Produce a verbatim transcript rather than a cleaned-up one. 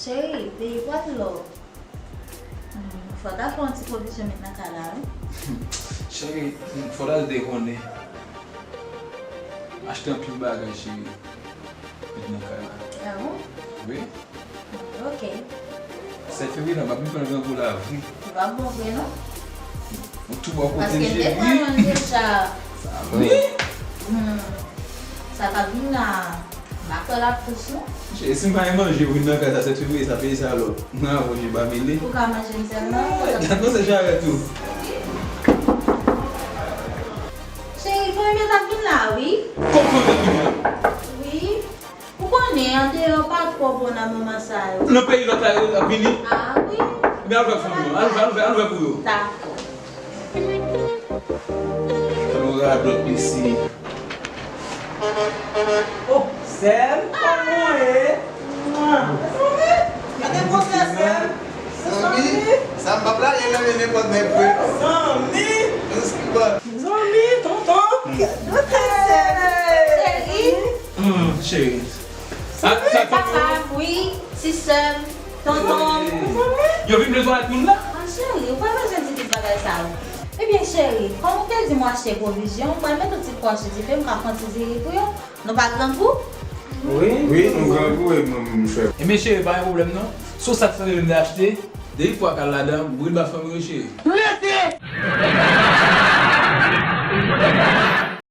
Cheri, babe, what love? Hmm, fò ta fè yon ti pwovizyon met nan kay la, wi. Cheri, fò ta al dekonnen. Achte anpil bagay, cheri. Met nan kay la. Ah bon? Wi. Ok. Sèt fevriye la, m ap vin pran grangou la, wi. Li p ap bon vre, non? Ou tou bò kote m, cheri. Paske m te pran youn deja. Sa vre? Hmm. Sa k ap vin la, m pa kwè l ap pous, non. Cheri, si m pa gen manje pou vin nan kay sa, sèt fevriye sa, peye sa alò. Mwen avè w, je ba mele. Ou ka manje m sèlman? Gad non, se jarèt ou. Cheri, fanmi m t ap vin la, wi. Kòm fanmi m t ap vin la? Wi. Ou konnen, andeyò pa twò bon nan moman sa yo. Nan peyi lòt la, yo ap vini. Ah, wi. Ebyen, al wè fanmi yo. Al wè, al wè, al wè pou yo. Dakò. Fè nou radòt, mesi. Oh, sè m, kòman w ye? Mwa. Mete bon sè, sè m. Zanmi, sa m p ap lage nan men nenpòt nèg vre, non. Zanmi. Zanmi, tonton. Hey! Cheri. Hmm, cheri. Sa, sa, papa m, wi, ti sè m, tonton m. Yo vin bezwen ak moun la? Ah, cheri, ou pa bezwen di tout bagay sa yo. Ebyen, cheri, kòm ou te di m w achte pwovizyon, m pral met yon ti pwa sou dife, m ka fè yon ti diri pou yo. Nou pa grangou? Wi. Wi, nou grangou e mwen, m fè. Ebyen, cheri, pa gen pwoblèm, non. Si w sa k sanble m te achte, depi pwa k al ladan, boule ba fanmi yo, cheri. Rete!